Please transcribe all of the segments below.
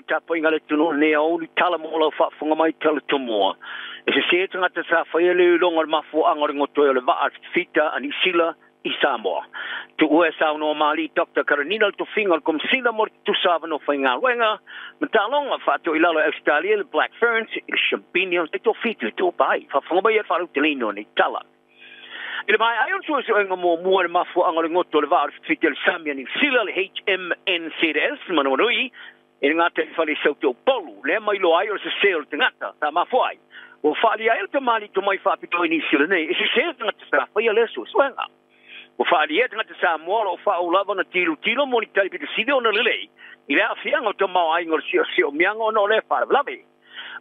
Tapuaiga a le atunuu i lenei aoauli tala mo lau faafofoga mai tala tumua. E sese tagata sa faia le iloiloga o le mafuaaga o le goto ai o le vaa a le Fifita a Niu Sila i Samoa. Tuua e saunoa ma Alii Dr. Karanina le tofiga o le Komesina mo le Tutusa Avanoa Faigaluega ma Taaloga Faatoilalo e Ausetalia le Black Ferns i le Siampinia o le Taitoafitu i Dubai. Faafofoga mai e le faalauteleina o nei tala. I le maea ai o le suesuega muamua i le mafuaaga o le goto o le vaa o le Fifita i le sami a Niu Sila le HMNZS Manawanui i le gataifale i Saute o Upolu, lea ma iloa ai o le sese o le tagata sa mafua ai. Ua faaalia ai le tamalii tomai faapitoa i Niu Sila nei, e sese le tagata sa faia lea suesuega. Ua faaalia e tagata Samoa o lo o faauu lava ona tilotilo mo ni tali pito sili ona lelei i le aafiaga o tamaoaiga o le siosiomiaga ona o lea faalavelave.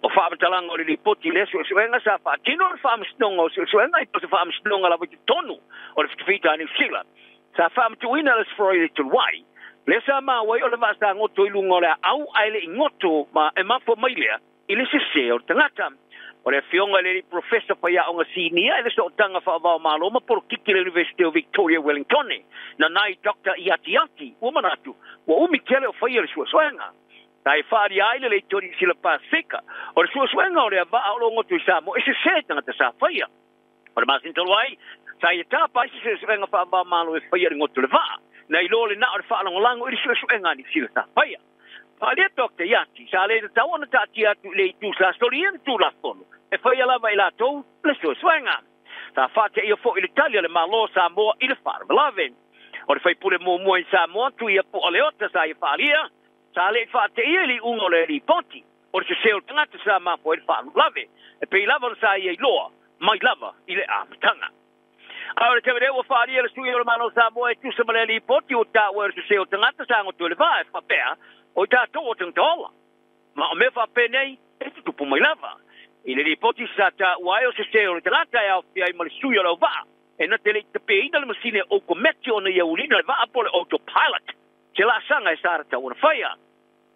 O faamatalaga o le lipoti i lea suesuega sa faatino e le Faamasinoga o Suesuega i se Faamasinoga lava i totonu o le Fitafita a Niu Sila sa faamatuuina le Aso Faraile talu ai, lea sa maua ai o le vaa sa goto i luga o le aau ae le i goto ma e mafua mai lea i le sese o le tagata. O le afioga i le alii Profesa faiaoga sinia i le Sootaga Faavaomalo ma Polokiki i le Iunivesite o Victoria Wellingtone, Nanai Doctor Iati Ati, ua manatu ua umi tele o faia le suesuega. Sa e faaalia ai le leitio Niu Sila Pasefika o le suesuega o lea vaa o lo o goto i Samoa e sese tagata sa faia. O le masina talu ai, sa ia tapa ai se suesuega faavaomalo e faia i le goto o le vaa, nai lo le na o le faalagolago i le suesuega a Niu Sila sa faia. Faaalia Doctor Iati, sa le tatau ona taatia atu i le itu sa solia le Tulafono e faia lava e latou le suesuega. Sa faateia foi i le tali a le Malo o Samoa i le faalavelave. O le faipule muamua i Samoa, Tuia Pu'a Leota sa ia faaalia, sa le i faateia i le iuga o le lipoti o le sese o le tagata sa mafua ai le faalavelave, e pei lava ona sa ia iloa mai lava i le amataga. A o le taimi nei ua faaalia le sui o le Malo o Samoa e tusa ma le lipoti ua taua e le sese o tagata sa goto i le vaa e faapea o i tatou o tagata ola. Ma o mea faapenei e tutupu mai lava. I le lipoti sa taua ai o sese o le tagata e aofia ai ma le sui o le auvaa e na te le i tapeina le masini okometi ona ia ulina le vaa po o le autopilot se laasaga e sa tatau ona faia.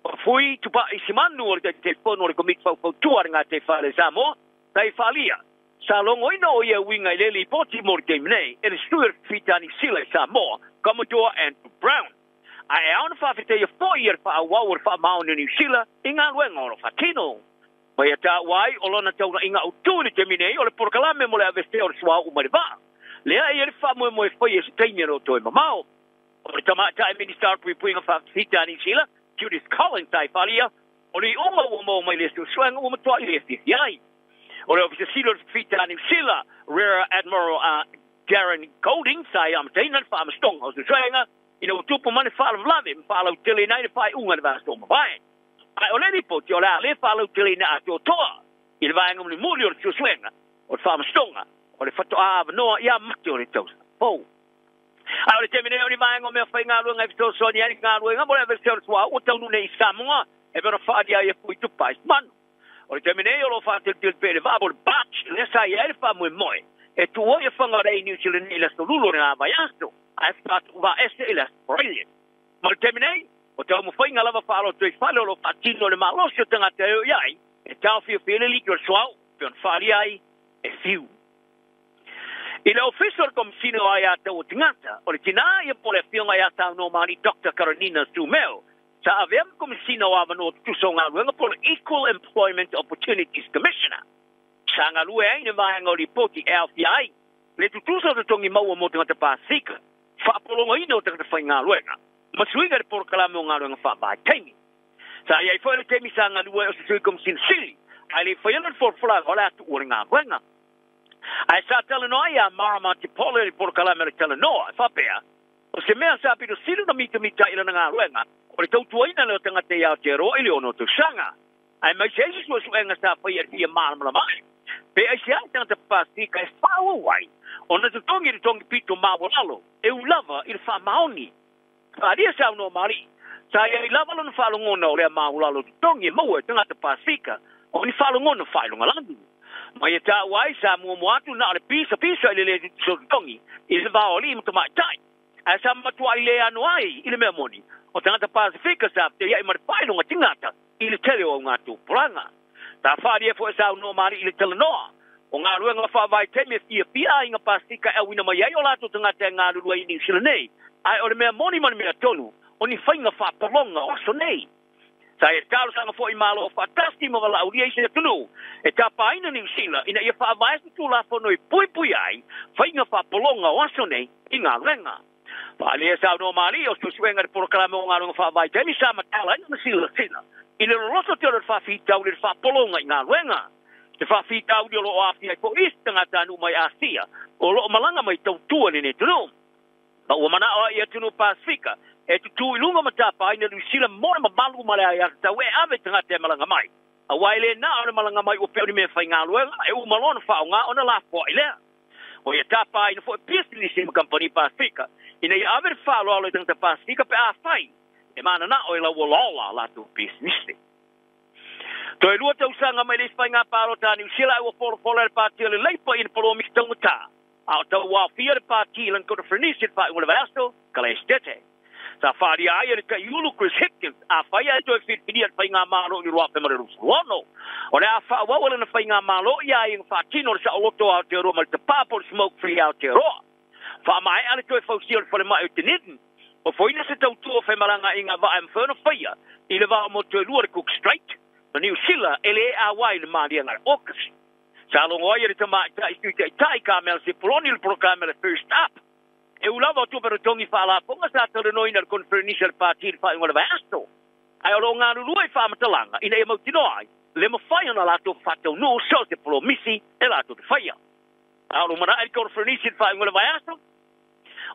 O Fui Tupai Simanu o le Taitaifono o le Komiti Faufautua a le Gataifale Samoa sa i faaalia sa logoina o ia uiga i le lipoti mo le taimi nei e le sui o le Fifita a Niu Sila i Samoa, Commodore Andrew Brown. Ae e ao ona faafetaia foi ia le faaauau o le faamaoni o Niu Sila i galuega o lo o faatino. Ma ia taua ai o lona taunaiga autu i le taimi nei o le polokalame mo le aveesea o le suauu mai le vaa. Lea e i ai le faamoemoe e faia i se taimi e le o toe mamao. O le tamaitai Minisita o le Puipuiga Faafita a Niu Sila, Judith Collins, sa i faaalia, o le iuga ua maua mai le suesuega ua matuai le fiafia ai. O le Ofisa Sili o le Fifita a Niu Sila, Rear Admiral Darren Golding, sa i amataina le faamasinoga o suesuega ina ua tupu mai le faalavelave ma faalauteleina ai le faaiuga i le vaiaso ua mavae. Ae o le lipoti o le a le faalauteleina atoatoa i le vaega mulimuli o le suesuega o le faamasinoga o le faatoa avanoa ia Mati o le tausaga fou. A o le taimi nei o ni vaega o mea faigaluega e fesoasoani ai i le galuega mo le aveesea o le suauu ua taunuu nei i Samoa e pei ona faaalia ai e Fui Tupai Manu. O le taimi nei o lo o faateletele pea i le vaa po o le barge lea sa i ai le faamoemoe e tuu ai afaga o le Air New Zealand nei i le aso Lulu o lena vaiaso ae faatoa tuuvaaese i le aso Faraile. Ma le taimi nei, o taumafaiga lava faalotoifale o lo o faatino e le malosi o tagata e o i ai e taofiofia ai le liki o le suauu pei ona faaalia ai e Fiu. I le Ofisa o le Komesina o Aia Tau o Tagata, o le tinā ia po o le afioga ia Saunoa Malie Doctor Karanina Sumeo, sa avea ma Komesina o Avanoa Tutusa o Galuega po o le Equal Employment Opportunities Commissioner. Sa galue ai i le vaega o lipoti e aofia ai le tutusa o totogi maua mo tagata Pasefika, faapologaina o tagata faigaluega, ma suiga i le polokalame o galuega faavaitaimi. Sa i ai foi le taimi sa galue ai o se sui Komesina Sili, ae le i faia le folafolaga o le a tuua le galuega. Ae sa talanoa ai ia Marama Tipole i le polokalame o le Talanoa, e faapea, o se mea sa pito sili ona mitamita i lana galuega, o le tautuaina lea o tagata i Aotearoa i le 60 tausaga. Aemaise ai se suesuega sa faia i le fia malamalama ai, pe aisea le tagata Pasefika e faaauau ai ona totogi le togi pito maualalo e ui lava i le faamaoni. Faaalia saunoa ma alii, sa i ai lava lona faalogona o lea maualalo totogi e maua e tagata Pasefika o ni faalogona faailogalanu. Ma ia taua ai sa muamua atu na o le pisapisa i le le tutusa o totogi i le va o alii ma tamaitai. Ae sa matuai le ano ai i le mea moni o tagata Pasefika sa fetaiai ma le faailoga tigata i le tele o augatupulaga. Sa faaalia foi e saunoa ma alii i le talanoa o galuega faavaitaimi e fiafia aiga Pasefika e auina mai ai o latou tagata e galulue ai i Niu Sila nei, ae o le mea moni ma le mea tonu o ni faiga faapologa o aso nei. Sa e talosaga fo'i malo o fa'atasi ma vala'aulia i se atunuu e tapaina Niu Sila ina ia fa'avae se tulafono e puipui ai faiga fa'apologa o aso nei i galuega. Fa'alia saunoa malie o su'esu'ega le polokalame o galuega fa'avaitaimi sa matala ai ona silasila i le loloto tele o le fa'afitauli le fa'apologa i galuega. Te fa'afitauli o lo'o afia ai fo'i isi tagatanuu mai Asia o lo'o malaga mai tautua lenei atunuu. Ma ua mana'o ai atunuu Pasifika e tutū i luga ma tapaina Niu Sila mo le mamalu ma le aiatatau e ave tagata e malaga mai. Auā e lē na o le malaga mai ua pea o ni mea faigaluega e uma loa ona fa'aaogā ona lafoa'i lea. O ia tapaina fo'i pisinisi ma kamupani Pasifika ina ia ave le fa'aloalo i tagata Pasifika pe afai e manana'o e lauolaola latou pisinisi. Toe 2 tausaga mai le isi faiga palota a Niu Sila ai ua folafola e le pati o le Leipa i le polomisi taugatā a o tauaofia le pati i lana konofrenisi i le fa'aiuga o le vaiaso kalaesetete. Sa fa'alia ai e le ta'iulu Chris Hipkins afai ae toe filifilia le faigamālo i le 2026. O le a fa'auau e lana faigamālo ia aiga fa'atino le sa'oloto o Aotearoa ma le tapā po le Smoke Free Aotearoa. Fa'amae'a le toe fausia o le falema'i o Dunedin. O foina se tautua o femalaga'iga va'a e mafai ona faia i le va o motu e lua le Cook Strait ma Niu Sila e lē auai le maliega le AUKUS. Sa logo ai e le tama'ita'i sui ta'ita'i Kamel Sepuloni le polokalame le First Up. E ulava o tupe totogi fa'alafoga sa talanoina le konferenisi a le pati i le fa'aiuga o le vaiaso. Ae o lo'o galulue i fa'amatalaga ina ia mautinoa ai le mafai ona latou fa'ataunuu so o se polomisi e latou te faia. A o lo mana'i le konferenisi i le fa'aiuga o le vaiaso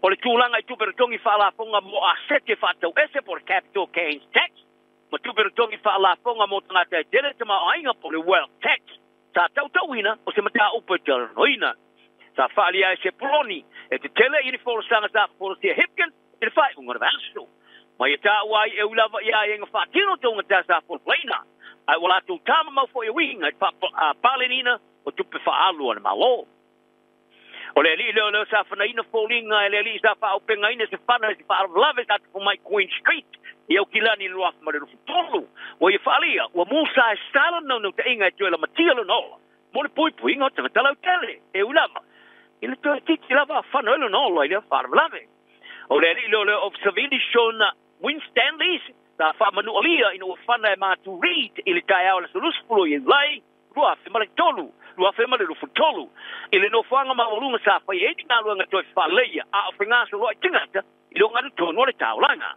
o le tulaga i tupe totogi fa'alafoga mo asete fa'atau'ese po le capital gains tax ma tupe totogi fa'alafoga mo tagata e tele tamaoaiga po le wealth tax sa tautauina o se mataupu e talanoina. Sa fa'alia ai Sepuloni e tetele i ni folasaga sa folasia Hipkins i le fa'aiuga o le vaiaso. Ma ia tāua ai e ui lava ia aiaiga fa'atino taugata sa folafolaina ae ua latou tamamau fo'i e uiga i fa'apaleniina o tupe fa'aalu a le Mālō. O le ali'i leoleo sa fanaina foliga e le ali'i sa fa'aupegaina se fana i se fa'alavelave sa tupu mai Queen Street i Aukilani i le 2023. Ua ia fa'alia ua musa e sala naunauta'iga e toe lamatia lona ola mo le puipuiga o tagata lautele e ui lava i le toe titi lava a fana ai lona ola i lea fa'alavelave. O le ali'i leoleo Officer Vili Shona Winstanleys sa fa'amanu'alia ina ua fana e Matu Reid i le taeao le aso 20 Iulai 2003 2023 i le nofoaga maualuga sa fai ai ni galuega toe fa'aleia a o fegasoloa'i tagata i luga totonu o le taulaga.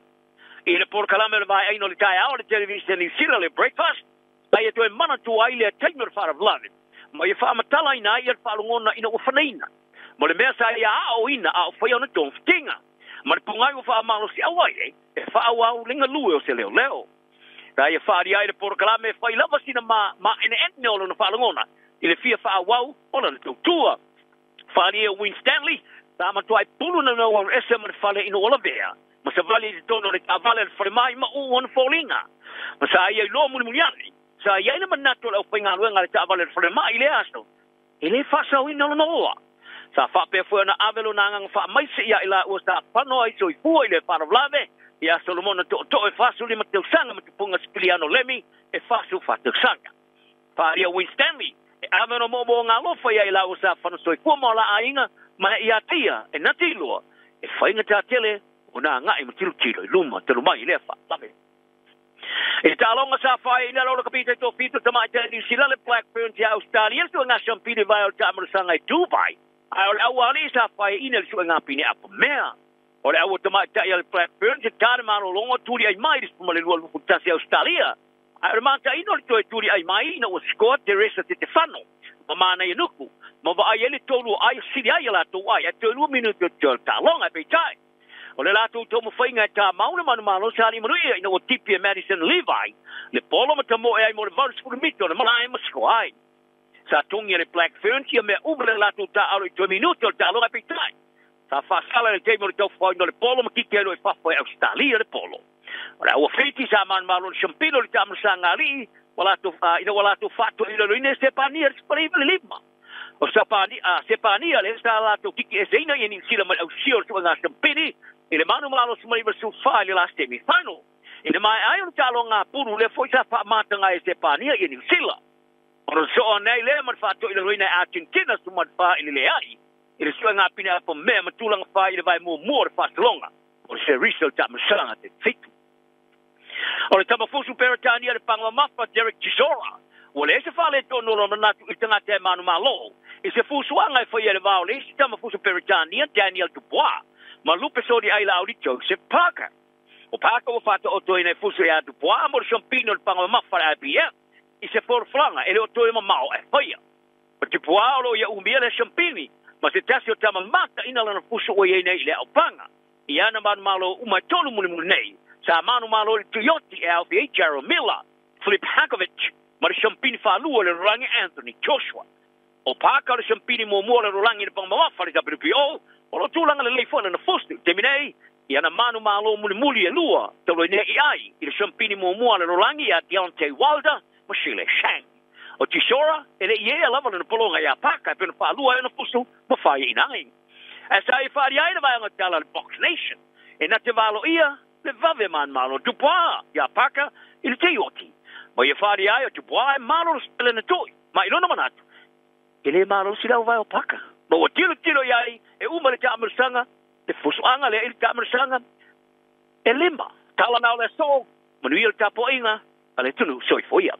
I le polokalame o le vaeaina o le taeao o le televiseni Niu Sila le Breakfast sa ia toe manatua ai lea taimi o le fa'alavelave ma ia fa'amatalaina ai ia le fa'alogona ina ua fanaina mo le mea sa ia a'oina a o faia ona togafitiga ma le pogai ua fa'amalosi'au ai ai e fa'auau le galue o se leoleo. Sa ia fa'alia ai le polokalame e fai lava sina ma'ene'ene o lona fa'alogona i le fia fa'auau o lana tautua. Fa'alia Winstanley sa matua'i pulu naunau alu ese ma le fale ina ua lavea ma savali i totonu o le ta'avale a le falema'i ma ū ona foliga. Ma sa ia iloa mulimulia'i sa iai le manatu o le aufaigaluega a le ta'avale a le falema'i i lea aso e lē fa'asaoina lona ola. Sa fa'apea foi ona ave lona agaga fa'amaise ia i la'ua sa fano ai soifua i le fa'alavelave ia Solomona to'oto'o e 45 tausaga ma tupuga Sipiliano Lemi e 44 tausaga. Fa'alia Winstanley e ave ona mo'omo'oga alofa ia i la'ua sa fano soifua ma o la aiga ma e ia te ia e nati iloa e faigatā tele ona aga'i ma tilotilo i luma talu mai i lea fa'alave. I le ta'aloga sa fa'aiaina lalo le kapita i tofito tama'ita'i Niu Sila le Black Ferns ia Australia le su'ega siampini vae o le ta'amalosaga i Dubai ae o le auali'i sa fa'aiaina le su'ega pine apamea. O le aua tama'ita'i a le Black Ferns e tā le malologa tuli'ai mai le 12 21 Australia ae o le mata'ina o le toe tuli'ai mai ina ua sikoa Teresa Tetefano ma manaia nuku ma va'ai ai le tolu o ai o sili ai a latou ai ae toe 2 minuti o toe ta'aloga e peitai. O le latou taumafaiga e tamau le manumalo sa limanuia ina ua tipi e Madison Levi le polo ma tamo'e ai mo le 80 mita o le malae ma sikoa ai. Sa togi e le Black Ferns ia mea uma le latou ta'alo i toe minuti o le ta'aloga e peitai. Sa fa'asala i le taimi o le taufafaoina o le polo ma kiki ai loa i fafo e Australia le polo. O le aua Fiti sa manumalo le siampino i le ta'amalosaga ali'i ua latou ina ua latou fa'ato'ilaloina e Sepania le 95. O Sepania le sa latou kiki eseina ia Niu Sila mai le ausia o le su'ega siampini i le manumalo 94 i le last semi final. I le mae'a ai o le ta'aloga pulu lea fo'i sa fa'amataga e Sepania ia Niu Sila. Ona so'o ane ai lea ma le fa'ato'ilaloina e Argentina 14 i le leai i le su'ega pine apamea ma tulaga fā i le vae muamua o le fa'asologa o le serisa o le ta'amalosaga te 7. O le tamafusu Peretania le pagamamafa Derek Chisora, ua leai se faaletonu o lona manatu i le tagata e manumalo i se fusuaga e faia i le va o le isi tamafusu Peretania Daniel Dubois ma lupe soliai laauli Joseph Parker. O Parker ua faataotoina e fusu ia Dubois mo le siampini o le pagamamafa le IBF i se folafolaga e le o toe mamao e faia. O Dubois o loo ia umia le siampini ma se tasi o tama mataina lana fusu ua iai nei i le aupaga. I ana manumalo uma e tolu mulimuli nei, sa manumalo i le Tuioti e aofia ai Jarrell Miller, Filip Hrgovic ma le siampini faalua le lalolagi Anthony Joshua. O Parker o le siampini muamua o le lalolagi i le pagamamafa le WBO, o loo tulaga lelei foi lana fusu i le taimi nei i ana manumalo mulimuli e lua talu ai nei ai i le siampini muamua o le lalolagi ia Deontay Wilder ma Zhilei Zhang. O Chisora e le i ea lava lana pologa iā Parker e pei ona faalua ai ona fusu ma faiaina ai. Ae sa ia faaalia ai le vaega tala a le Box Nation e na te valoia le vave manumalo Dubois iā Parker i le teioti. Ma ia faaalia ai o Dubois e malolosi lana to'i ma i lona manatu e lē malolosi le auvae o Parker. Ma ua tilotilo i ai e uma le taamilosaga le fusuaga lea i le taamilosaga e lima. Tala na o le aso, manuia le tapuaiga a le atunuu. Soifua ia.